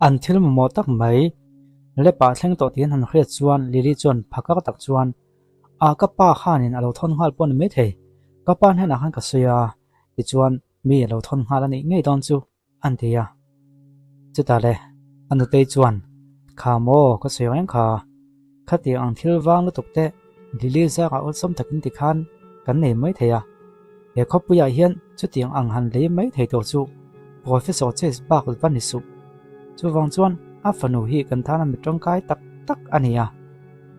An thil mamawh tak mai lepah thleng tawh tiin han hriat chuan Lily chuan phakar tak chuan, A ka pa khanin a lo thawn nghal pawh ni maithei, ka pa hnenah khan ka sawi a, tichuan mi a lo thawn nghal a nih ngei dawn chu. An ti a. Chutah le, a nutei chuan, Kha maw, ka sawi reng kha. Khatiang ang thil vang lutuk te Lily zangah awlsam takin tikhan kan nei mai thei a. He khawpuiah hian chutiang ang han lei mai thei tur chu Professor Chase bak va ni suh. Chuvang chuan a fanu hi kan tana mi tangkai tak tak a ni a.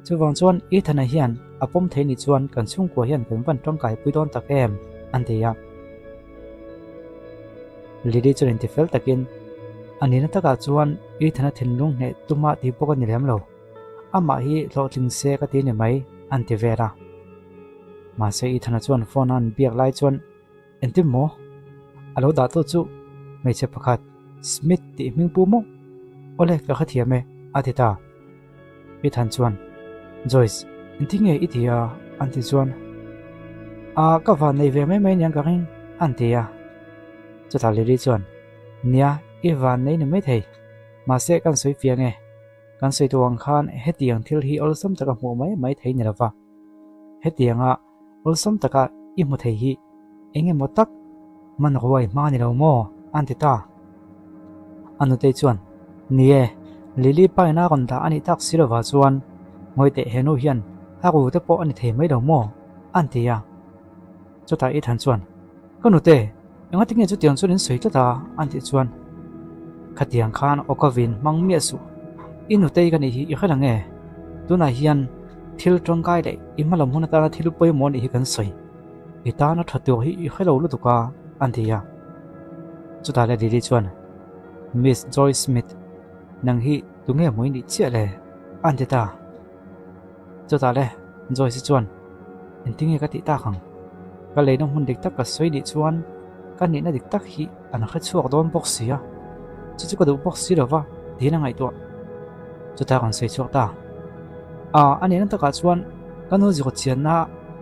Chuvang chuan Ethan-a hian a pawm thei ni chuan kan chhungkua hian kan van tangkaipui dawn tak em? an ti a. Lily chuan intifel takin, A nihna takah chuan Ethan-a thinlung hneh tumah tih pawh ka ni lem lo. Amah hi hlawhtling se ka ti ni mai, an ti vel a. Mahse Ethan-a chuan phone a an biak lai chuan, Engtin maw? A lo dah tawh chu hmeichhe pakhat Smith tih hming pu maw? Awle, ka hrethiam e, a ti ta. Ethan chuan, Joyce, engtin nge i ti a? an ti chuan, A, ka van nei ve mai mai niang ka ring, an ti a. Chutah Lily chuan, Nia, i van nei ni maithei. Mahse, kan sawi fiah nge? Kan sawi tu ang khan hetiang thil hi awlsam taka hmuh mai mai thei ni lova. Hetianga awlsam taka i hmu thei hi eng emaw tak man ruai hma ni lo maw? an ti ta. A nutei chuan, Ni e, Lily pain a rawn dah a nih tak si lovah chuan ngawi teh he nu hian a ru te pawh a ni thei mai lo maw? an ti a. Chutah Ethan chuan, Ka nute, engati nge chutiang chuan in sawi tlat a? an tih chuan, Khatiang khan aw ka vin hmang miah suh, i nutei ka nih hi i hre la nge? Tunah hian thil tangkai leh i hmalam hun atana thil pawimawh nih hi kan sawi. I tana tha tur hi i hre lo lutuk a, an ti a. Chutah le Lily chuan, Miss Joy Smith, nang hi tunge hmui nih chiah le? an ti ta. Chutah le Joyce chuan, Engtinge ka tih tak ang? Ka leina hmun dik tak ka sawi nih chuan ka nihna dik tak hi an hre chhuak dawn bawk si a, chu chu ka duh bawk si lo va tiin a ngaihtuah. Chutah kan sawi chhuak ta. A, a nihna takah chuan ka nu zir chianna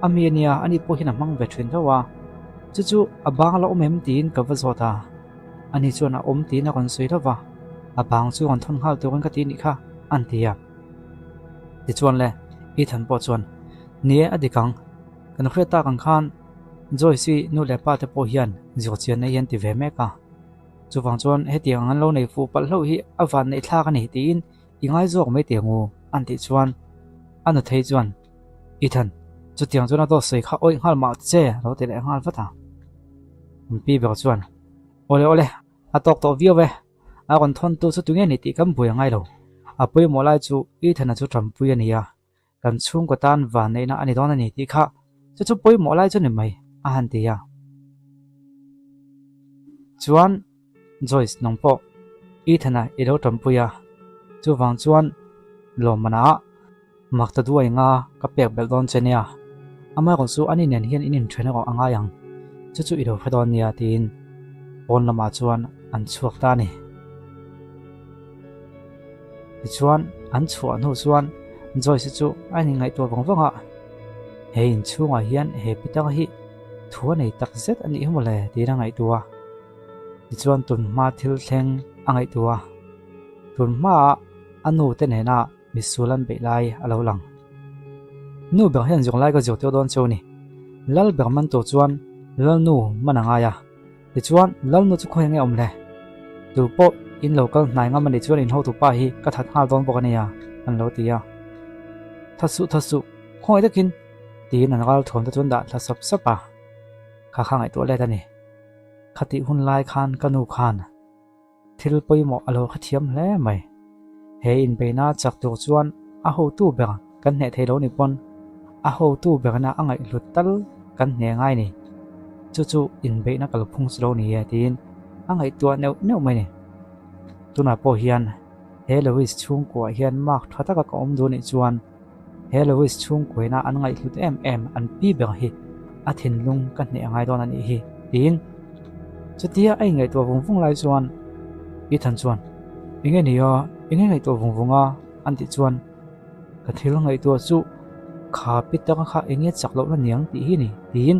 a mi a nia, ani pawh hian a hmang ve thin tho a, chu chu a bang la awm em tiin ka va zawt a, ani chuan a awm tiin a rawn sawi lo va, a bang chu rawn thawn nghal turin ka ti nih kha, an ti a. Tichuan le, Ethan pawh chuan, Ni e, a dik ang. Kan hriat tak ang khan Joyce i nu leh pa te pawh hian zirchianna hi an ti ve mek a. Chuvang chuan hetiang ang an lo nei fuh palh hlauh hi a van neih thlak a ni tiin i ngai zawk mai teh ngu an tih chuan a nu thei chuan, Ethan, chutiang chuan a dawt sawi kha awih nghal mah che a lo ti leh nghal vat a. An pi ber chuan, Awle awle, a tawk tawh viau e. A rawn thawntu chu tunge ni tih kan buai a ngai lo. A pawimawh lai chu Ethan-a chu tanpui a ni a, kan chhungkaw tan vanneihna a ni dawn a ni tih kha chu chu pawimawh lai chu ni mai, a han ti a. Chuan Joyce nang pawh Ethan-a i lo tanpui a, chuvang chuan lawmmanah mak ta duai nga ka pek belh dawn che nia, amaherawh chu ani nen hian in inthen erawh a ngai ang, chu chu i lo hre dawn nia tiin pawn lamah chuan an chhuak ta a ni. Tichuan an chhuah hnu chuan Joyce chu a inngaihtuah vang vang a, he inchhungah hian he Peter hi thu a nei tak zet a nih hi mawle tiin a ngaihtuah a. Tichuan tun hma thil thleng a ngaihtuah a, tun hmaah a nu te nena misual an beih lai a lo lang. Nu ber hian zir lai ka zir tir dawn cheu ni. Lal ber man tur chuan Lalnu man a ngai a. Tichuan Lalnu chu khawi nge awm le? Tu pawh in lo kal hnai ngam a nih chuan in hotu pa hi ka that nghal dawn bawk a nia, an lo ti a. That suh, that suh, khawngaih takin tiin an ral thuam te chuan dah thla sap sap a. Kha kha ngaihtuah let a ni. Khatih hun lai khan ka nu khan Thil pawimawh a lo hrethiam hle mai. He inbeihna chak tur chuan a hotu ber kan hneh thei lo ni pawn a hotu berna a ngaihhlut tal kan hneh ngai ni. Chu chu inbeihna kalphung chu lo ni e tiin a ngaihtuah neuh neuh mai ni. Tunah pawh hian he Louis chhungkuah hian mark tha taka ka awm duh nih chuan he Louis chhungkuaina an ngaihhlut em em an pi ber hi a thinlung ka hneh a ngai dawn a nih hi tiin chutia a inngaihtuah vung vung lai chuan Ethan chuan enge ni a enge ngaihtuah vung vung a an tih chuan ka thil ngaihtuah chu kha Peter kha enge chak lohna niang tih hi ni tiin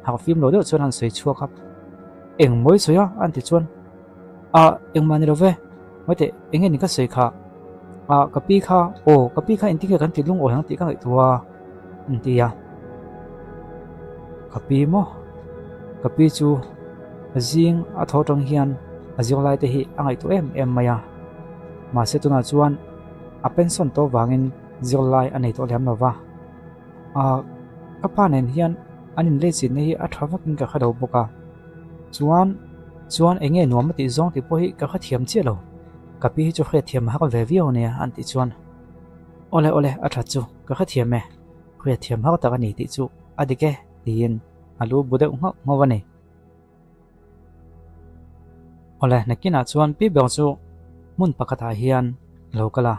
harhfim lo deuh chuan an sawi chhuak a eng mawi sawi a an tih chuan a engmah ni lo ve. Ngaiteh, eng nge ni ka sawi kha? Ah, ka pi kha, aw, ka pi kha engtin nge kan ti lungawi ang tih ka ngaihtuah a, an ti a. Ka pi maw? Ka pi chu a zing a tho atang hian a zirlai te hi a ngaihtuah em em mai a. Mahse tunah chuan a pension tawh vangin zirlai a nei tawh lem lo va. Ah, ka pa nen hian an inleichinna hi a tha vakin ka hre lo bawk a. Chuan, chuan eng nge nuam a tih zawng tih pawh hi ka hrethiam chiah lo. Ka pi hi chu hriatthiam a hak ve viau ania an tih chuan, Awle awle, a that chu ka hrethiam e, hriatthiam hak tak a ni tih chu a dik e tiin a lu bu deuh nghauh nghauh a ni. Awle, nakinah chuan pi ber chu hmun pakhatah hian a lo kal a.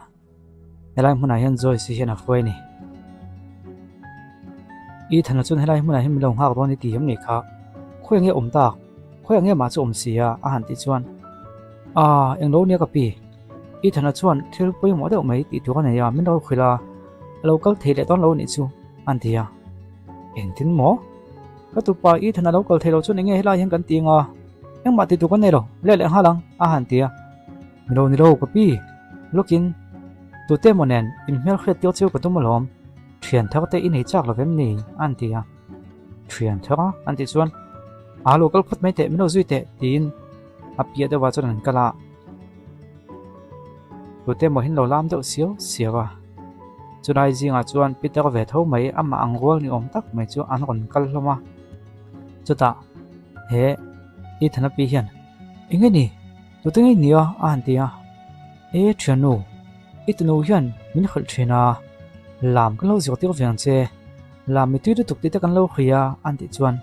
Helai hmunah hian Joyce hi hian a hruai a ni. Ethan-a chuan helai hmunah hian min lo nghak dawn i ti em ni kha? Khawi ang nge awm tak? Khawi ang nge mah chu awm si a? A han tih chuan, Aaa, englo nia ka pi. Ethan-a chuan thil pawimawh deuh mai tih tur a nei a, min lo hrilh a, a lo kal thei leh dawn lo anih chu, a han ti a. Engtin maw? Ka tupa Ethan-a lo kal thei lo chuan eng nge helai hian kan ti ang a? Engmah ti tur kan nei lo, leh leh nghal ang, a han ti a. Ni lo ni lo ka pi, lawkin tute emaw nen inhmel hriat tir chu ka tum alawm, thian thar te i nei chak lo vem ni? a an ti a. Thian thar a? an tih chuan, Aa lo kal phawt mai teh, min lo zui teh tiin a piah deuhah chuan an kal a. Tute emaw hin lo lam deuh siau siau a. Chulai zingah chuan Peter ve tho mai amah ang rual ni awm tak mai chu an rawn kal hlawm a. Chutah he Ethan-a pi hian, Eng nge ni? Tute ngei nia a han ti a, E thiannu, i tunu hian min hrilh thin a, lam kan lo zirtir ve ang che, lam mi tui lutuk tih te kan lo hria a an tih chuan,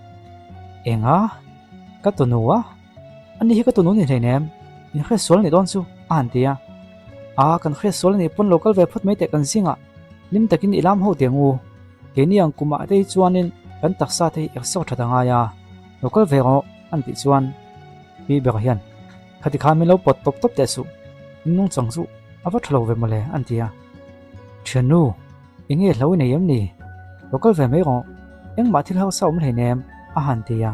Enga? Ka tunu a? Ani hi ka tunu ni hleinem, min hriatsual a nih dawn chu a han ti a, A kan hriatsual a nih pawn lo kal ve phawt mai teh kan zingah hlim takin i lam ho teh ang u, keini ang kumah te hi chuanin kan taksa te hi eksak that a ngai a, lo kal ve rawh an tih chuan, Pi ber hian, Khati khan min lo pawt tawp tawp teh suh, in nungchang chu a va tha lo ve mawle, an ti a. Thiannu, eng nge hlo i nei em ni? Lo kal ve mai rawh, engmah thil hausa awm hlei nem, a han ti a.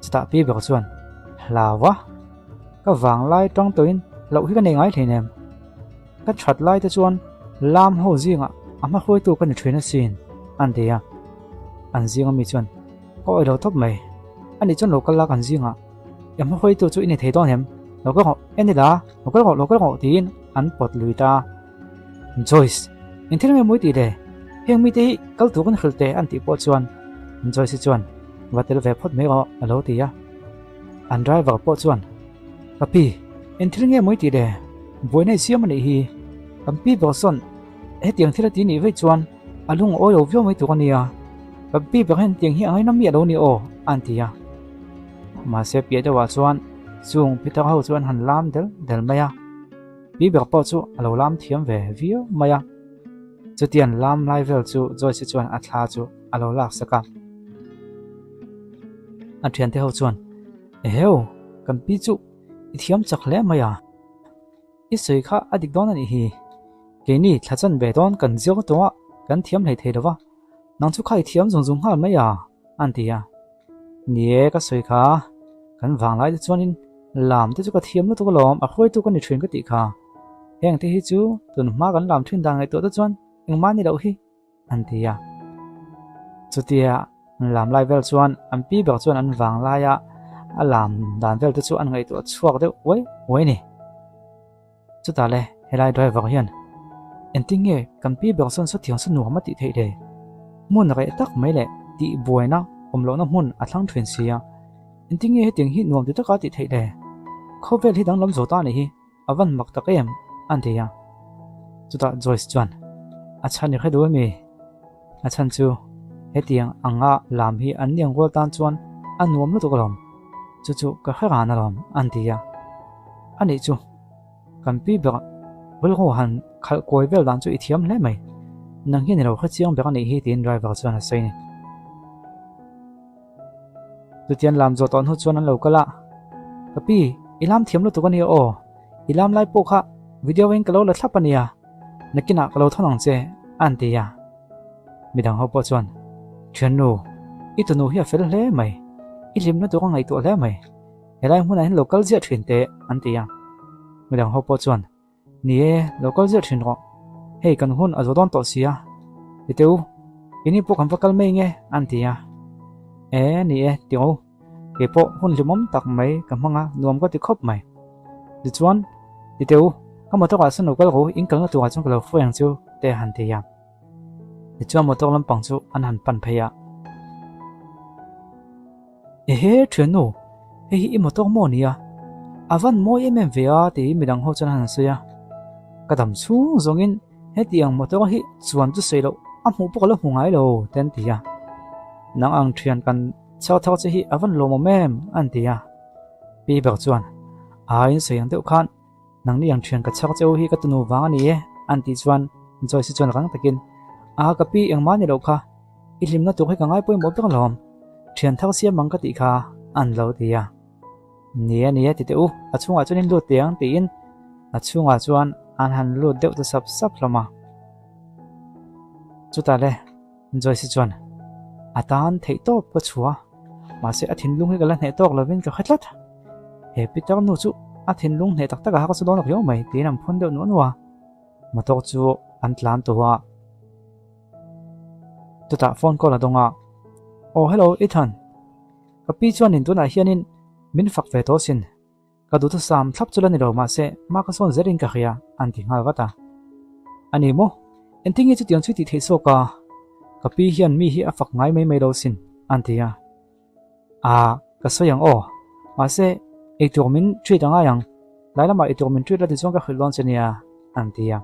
Chutah pi ber chuan, Hlau a, ka vanglai tang tawhin hlauh hi ka nei ngai hlei nem. Ka that lai te chuan lam ho zingah a hma hruaitu ka ni thin asin, an ti a. An zinga mi chuan, Ka awih lo tawp mai. Ani chuan lo kal la kan zingah i hma hruaitu chu i ni thei dawn em? Lo kal rawh, en ila, lo kal rawh, lo kal rawh tiin an pawt lui ta. Joyce, eng thil nge mawi tih le? Heng mite hi kal tur kan hrilh teh an tih pawh chuan Joyce chuan va tel ve phawt mai rawh a lo ti a. An driver pawh chuan Ka pi, eng thil nge mawi tih le? Buaina i siam a nih hi. Kan pi ber sawn hetiang thil a ti nih vaih chuan A lung awi lo viau mai tur a nia, ka pi ber hian tiang hi a ngaina miah lo ni aw, a an ti a. Mahse piah deuhah chuan chung Peter ho chu an han lam del del mai a, pi ber pawh chu a lo lam thiam ve viau mai a. Chutiang lam lai vel chu Joyce chuan a thla chu a lo lak sak a. A thiante ho chuan, Eheu, kan pi chu i thiam chak hle mai a. I sawi kha a dik dawn a nih hi. Keini thla chan ve dawn kan ziak tawh a, kan thiam hlei thei lo va. Nang chu kha i thiam zung zung nghal mai a, an ti a. Ni e, ka sawi kha, kan vanglai te chuanin lam te chu ka thiam lutuk alawm, a hruaitu ka ni thin ka tih kha. Heng te hi chu tun hma kan lam thin dan ngaihtuah te chuan engmah ni loh hi. an ti a. Chutia an lam lai vel chuan an pi ber chuan an vang laia a lam dan vel te chu an ngaihtuah chhuak deuh uai uai a ni. Chutah le helai driver hian engtin nge kan pi ber sawn sawthiang saw nuam a tih theih le? Hmun reh tak mai leh tih buaina awm lohna hmun a thlang thin si a, engtin nge hetiang hi nuam ti taka a tih theih le? Khawvel hi danglam zo ta a nih hi. A van mak tak em? an ti a. Chutah Joyce chuan, A chhan i hre duh ami? A chhan chu hetiang anga lam hi an niang rual tan chuan a nuam lutuk alawm. Chu chu ka hre ran alawm, an ti a. Anih chu, kan pi ber rilru han khalh kuai vel dan chu i thiam hle mai. Nang hian i lo hre chiang ber anih hi tiin driver chuan a sawi a ni. Chutian lam zawh tawh hnu chuan an lo kal a, Ka pi, i lam thiam lutuk a nia aw, i lam lai pawh kha video in ka lo la thlap a nia, nakinah ka lo thawn ang che, a an ti a. Midang ho pawh chuan, Thiannu, i tunu hi a fel hle mai, i hlimna tur a ngaihtuah hle mai, helai hmunah hian lo kal ziah thin teh, an ti a. Midang ho pawh chuan, Ni e, lo kal ziah thin rawh. Hei kan hun a zo dawn tawh si a. Ti teh u, keini pawh kan va kal mai nge, an ti a. E, ni e, ti rawh u. Kei pawh hun hlimawm tak mai ka hmang a, nuam ka ti khawp mai. Tichuan, ti teh u, ka motor ah sawn lo kal rawh u, in kalna turah chuan ka lo hruai ang chu, te han ti a. Tichuan motor lampang chu an han pan phei a. Ehe thiannu, hei hi i motor maw nia? A van mawi em em ve a tiin midang ho chuan an han sawi a. Ka dam chhung zawngin heti ang motor hi chuan chu sawi loh a hmuh pawh ka lo hmu ngai lo te an ti a. Nang ang thian kan chhar thar che hi a van lawmawm em an ti a. Pi ber chuan a in sawi ang deuh khan Nangni ang thian ka chhak cheu hi ka tunu vang a ni e, an tih chuan Joyce chuan rang takin, A ka pi engmah ni loh kha, i hlimna tur hi ka ngai pawimawh ber alawm, thian thar siam ang ka tih kha, an lo ti a. Ni e, ni e ti teh u, a chhungah chuan in lut teh ang tiin a chhungah chuan an han lut deuh ta sap sap hlawm a. Chutah le. Joyce chuan, A tan theih tawp ka chhuah a, mahse a thinlung hi ka la hneh tawk lovin ka hre tlat. He Peter nu chu a thinlung hneh tak tak a hak chu dawn lo riau mai tiin an phun deuh nuah nuah a, motor chu an tlan tawh a. Chutah phone call a dawng a, Aw hello Ethan, ka pi chuanin tunah hianin min fak ve tawh sin. Ka duhthusam thlap chu la ni lo mahse hma ka sawn zerin ka hria an ti nghal vat a. A ni maw? Engtin nge chutiang chu i tih theih zawk a? Ka pi hian mi hi a fak ngai mai mai lo sin an ti a. Aa, ka sawi ang aw. Mahse, eitur min treat a ngai ang. Tlai lamah eitur min treat la ti chuan ka hrilh dawn che nia an ti a.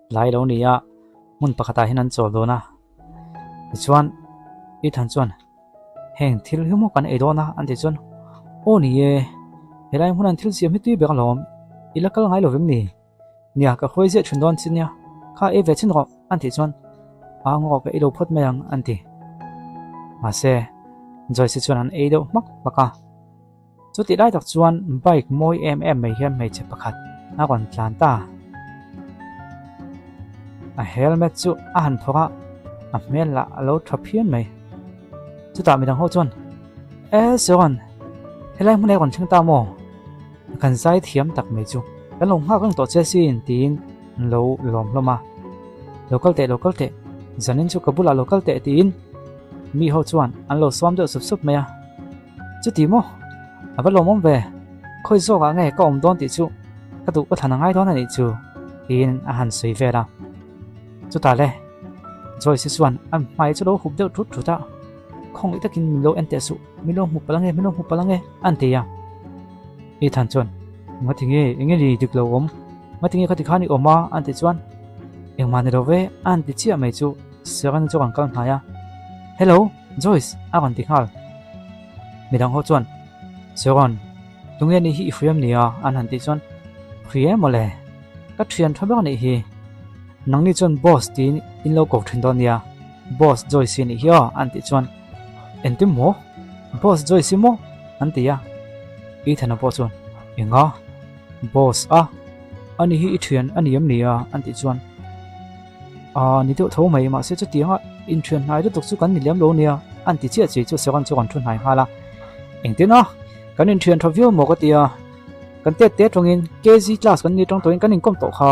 Tlai lo ni a, hmun pakhatah hian an chawl dawn a. Tichuan, Ethan chuan, Heng thil hi maw kan ei dawn a? an ti chuan, Aw ni e, helai hmunan thil siam hi tui ber alawm, i la kal ngai lo vem ni? Nia, ka hruai ziah thin dawn chi nia, kha ei ve chin rawh, an tih chuan, A ngaw ka ei lo phawt mai ang, an ti. Mahse, Joyce chuan an ei deuh hmak hmak a. Chutih lai tak chuan bike mawi em em mai hian hmeichhe pakhat a rawn tlan ta. A helmet chu a han phawrh a, a hmel lah a lo tha phian mai. Chutah midang ho chuan, E Sean, helai hmun ah i rawn thleng ta maw? Kan zai thiam tak mai chu kan lo nghak reng tawh che sin tiin an lo lawm hlawm a. Lo kal teh, lo kal teh, zanin chu ka bulah lo kal teh tiin mi ho chuan an lo sawm deuh sup sup mai a. Chuti maw? A va lawmawm ve. Khawi zawkah nge ka awm dawn tih chu ka duh ka thlan a ngai dawn a nih chu tiin a han sawi vel a. Chutah le, Joyce chuan a hmai chu lo hup deuh thut thut a, Khawngaih takin min lo en teh suh, min lo hmu palh ange, min lo hmu palh ange an ti a. Ethan chuan, Ngati nge, eng nge ni dik lo awm? Ngati nge khati khan i awm a? an ti chuan, Engmah ni lo ve an ti chiah mai chu Serena chu a rawn kal hnai a. Hello, Joyce a rawn ti nghal. Midang ho chuan, Seron, tunge ni hi i hriam nia? an han tih chuan, Hria em mawle, ka thian tha ber anih hi. Nangni chuan boss tiin in lo ko thin dawn nia, boss Joyce hi anih hi aw an tih chuan, Engtin maw? Boss Joyce hi maw? an ti a. Ethan-a pawh chuan, Enga? Boss a? Ani hi i thian a ni em nia? an tih chuan, Aa ni deuh tho mai, mahse chutianga inthian hnai lutuk chu kan ni lem lo nia, an ti chiah chiah chu Sean chu kan thu hnai nghal a. Engtin a? Kan inthian tha viau maw ka ti a. Kan tet te tawngin KG class kan ni tawng tawhin kan inkawm tawh kha.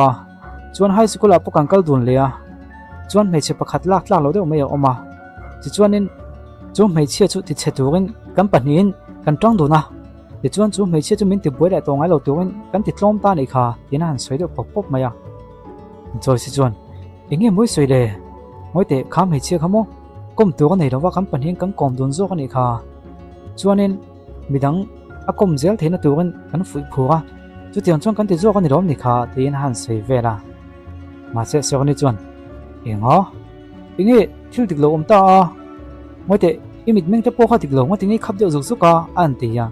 Chuan high school ah pawh kan kal dun leh a. Chuan hmeichhe pakhat lak tlak lo deuh mai a awm a. Tichuanin chu hmeichhia chu tichhe turin kan pahnihin kan tang dun a. Tichuan chu hmeichhia chu min tibuai leh tawh ngai lo turin kan ti tlawm ta a nih kha tiin a han sawi deuh pawp pawp mai a. Joyce chuan, Eng nge mawi sawi le? Ngawi teh, kha hmeichhia kha maw? Kawm tur a nei lova kan pahnihin kan kawm dun zawk a nih kha. Chuanin midang a kawm zel theihna turin kan fuih phur a, chutiang chuan kan ti zawk a ni lawm ni kha tiin a han sawi vel a. Mahse Serni chuan, Eng a? Eng nge thil dik lo awm ta a? Ngawi teh, i mitmeng te pawh kha dik lo ngawt eng nge i khap deuh zuk zuk a? a han ti a.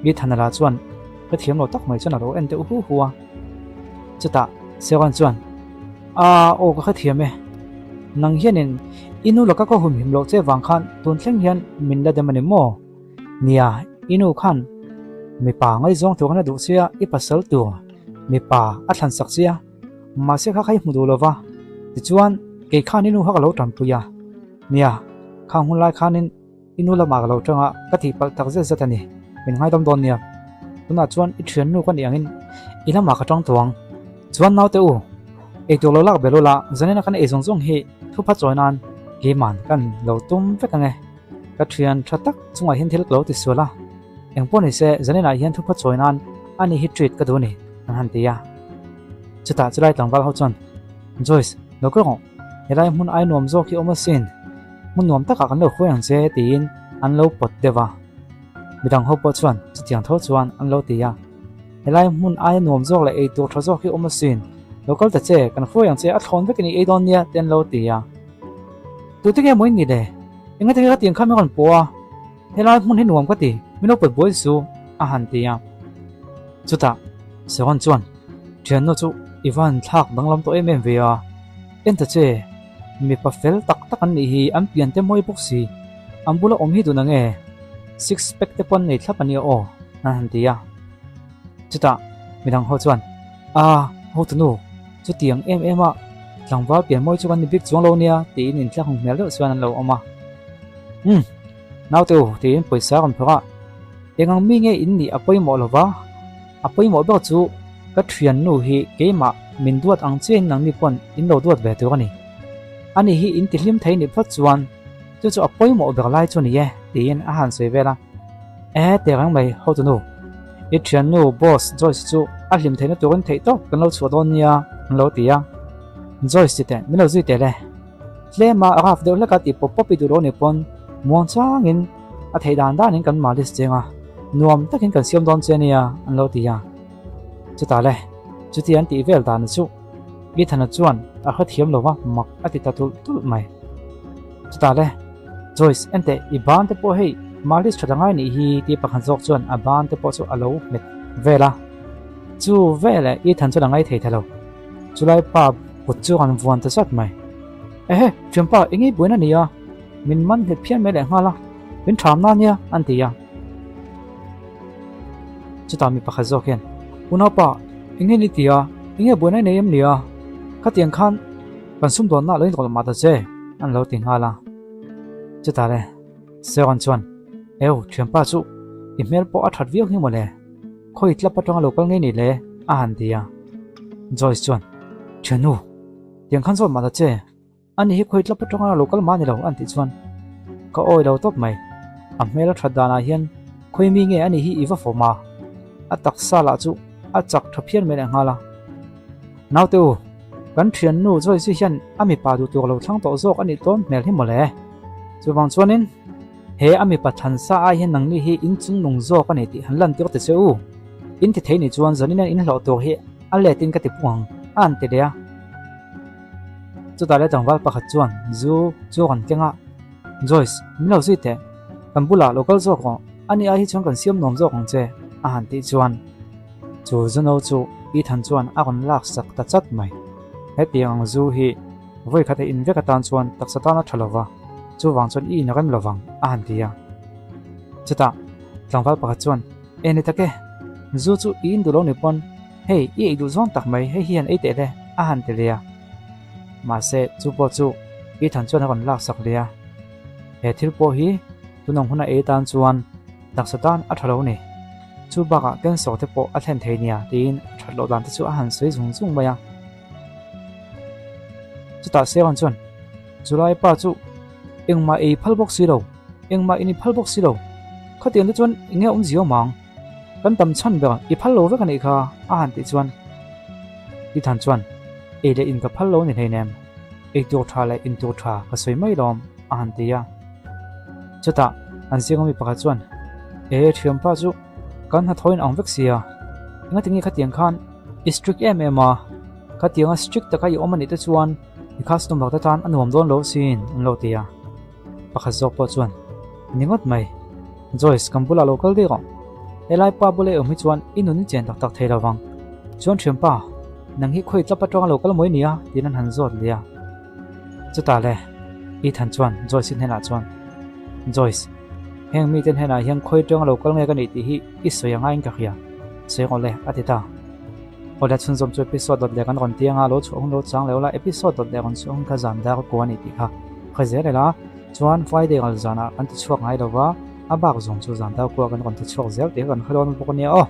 Mithanala chuan ka thiam lo tak mai chuan a lo en deuh hu hu a. Chutah Sevan chuan, A, aw ka hrethiam e. Nang hianin i nu laka ka humhim loh che vang khan tun thleng hian min la dem a ni maw? Nia, i nu khan mipa ngaihzawng tur khan a duh che a, i pasal tur mipa a thlan sak che a, mahse kha kha i hmu duh lo va. Tichuan, kei khan i nu kha ka lo tanpui a. Nia, khang hun lai khanin I nu lamah ka lo tang a, ka tihpalh tak zet zet a ni. Min ngaidam dawn nia. Tunah chuan i thiannu ka nih angin i lamah ka tang tawh ang. Chuan naute u, eitur lo lak belh ula, zanina kan ei zawng zawng hi thupha chawi nan keiman kan lo tum vek ang e. Ka thian tha tak chungah hian thil ka lo ti sual a, engpawh ni se zaninah hian thupha chawi nan ani hi treat ka duh a ni, an han ti a. Chutah chulai tlangval ho chuan, Joyce, lo kal rawh, helai hmun ai nuam zawk hi awm asin, hmun nuam takah kan lo hruai ang che tiin an lo pawt deuh a. Midang ho pawh chuan chutiang tho chuan an lo ti a, Helai hmun aia nuam zawk leh ei tur tha zawk hi awm asin, lo kal ta che, kan hruai ang che, a thlawn vekin i ei dawn nia te an lo ti a. Tute nge maw in ni le? Engati nge ka tiang kha min rawn pawh a? Helai hmun hi nuam ka ti, min lo pawt buai su, a han ti a. Chutah Sean chuan, Thiannu chu i van thlak danglam tawh em em ve a, en ta che, mipa fel tak tak an nih hi, an pian te mawi bawk si, an bula awm hi dun ang e, six pack te pawh an nei thlap a nia aw, an han ti a. Chutah midang ho chuan, A, hotunu, chutiang em em a, tlangval pian mawi chu kan ni bik chuang lo nia, tiin inthlahung hmel deuh chuan an lo awm a. Umm, naute u, tiin pawisa rawn phawrh a, eng ang mi nge in nih a pawimawh lo va, a pawimawh ber chu ka thiannu hi keimah min duat ang chiahin nangni pawn in lo duat ve tur a ni. Ani hi in tihlim thei nih phawt chuan chu chu a pawimawh ber lai chu ni e, tiin a han sawi vel a. E, tehreng mai, hotunu. I thiannu boss Joyce chu a hlim theihna turin theih tawp kan lo chhuah dawn nia an lo ti a. Joyce ti teh, min lo zui teh le. Tlema a raf deuh hlek a tih pawp pawp i duh lo nih pawn muang changin a theih dan danin kan malis cheng a, nuam takin kan siam dawn che nia an lo ti a. Chutah le, chuti an tih vel dan chu Ethana chuan a hrethiam lo va, mak a ti ta tulh tulh mai. Chutah le, Joyce, enteh, i ban te pawh hei malis tha ta ngai nih hi tih pakhat zawk chuan a ban te pawh chu a lo hmet vel a. Chu veleh Ethan chuan a ngai thei ta lo. Chulai pa kut chu an vuan ta zat mai. Ehe, thianpa, eng ei buaina nia, min man nghet phian mai leh nghal a, min tham na nia, an ti a. Chutah mi pakhat zawk hian, Unaupa, eng nge ni ti a, eng nge buaina i nei em nia? Khatiang khan kan sumdawnna lo inrawlh mah ta che, an lo ti nghal a. Chutah le, Sean chuan, Eu, thianpa chu i hmel pawh a that viau hi mawle. Khawi tlap atanga lo kal ngei ni le? a han ti a. Joyce chuan, Thiannu, tiang khan zawt mah ta che, ani hi khawi tlap atanga lo kal mah ni lo an tih chuan ka awi lo tawp mai. A hmel a that danah hian khawi mi nge ani hi i va fawm a, a taksa lah chu a chak tha phian mai leh nghal a. Naute u, kan thiannu Joyce hian a mipa duh tur lo thlang tawh zawk a nih tawn hmel hi mawle. Chuvang chuanin. He a mipa thlan sa ai hian nangni hi in chung nung zawk a ni tih han lan tir ta che u. In ti thei ni chuan zanin in hlawh tur hi a let in ka ti pung ang a han ti leh a. Chutah leh tlangval pakhat chuan zu chu a rawn keng a, Joyce, min lo zui teh. Kan bulah lo kal zawk rawh, ani ai hi chuan kan siam nuam zawk ang che a han tih chuan chu zu no chu Ethan chuan a rawn lak sak ta chat mai. Hetiang ang zu hi Vawi khat a in vek atan chuan taksa tan a tha lo va, chuvang chuan i in a rem lo vang, a han ti a. Chutah tlangval pakhat chuan, E ni tak e, zu chu i in duh lo ni pawn, hei i ei duh zawng tak mai, hei hi han ei teh le, a han ti leh a. Mahse, chu pawh chu Ethan chuan a rawn laksak leh a. He thil pawh hi tunang huna ei atan chuan taksa tan a tha lo ni. Chu bakah cancer te pawh a thlen thei nia, tiin a that loh dan te chu a han sawi zung zung mai a. Chutah Sean chuan, Chulai pa chu engmah ei phal bawk si lo, engmah in i phal bawk si lo. Khatiang te chuan eng nge awm zio mang? Kan tam chhan ber i phal lo vek a nih kha, a han tih chuan Ethan chuan, Ei leh in ka phal lo ni hleinem, ei tur tha leh in tur tha ka sawi mai lawm, a han ti a. Chutah an zinga mi pakhat chuan, E thianpa chu kan hnathawh in ang vek sia, engati nge khatiang khan I strict em em a, khatianga strict taka i awm a nih te chuan i customer te tan a nuam dawn lo sin an lo ti a. Pakhat zawk pawh chuan, Ni ngawt mai, Joyce kan bulah lo kal daih rawh. Helai pa bula i awm hi chuan i nun i chen tak tak thei lo vang. Chuan thianpa, nang hi khawi tlap atanga lo kal mawi nia tiin an han zawt leh a. Chutah le, Ethan chuan Joyce-i hnenah chuan, Joyce, heng mite hnenah hian khawi atanga lo kal nge ka nih tih hi i sawi anga in ka hria. Sawi rawh le, a ti ta. Awle chhunzawm chu episode dawt leh kan rawn ti anga lo chhuah hun lo chang leh ula, episode dawt leh rawn chhuah hun kha zan dar kua a ni tih kha hre zel ila, chuan Friday ral zanah kan ti chhuak ngai lova, a bak zawng chu zan dar kua kan rawn ti chhuak zel tih kha kan hre dawn bawk a nia aw.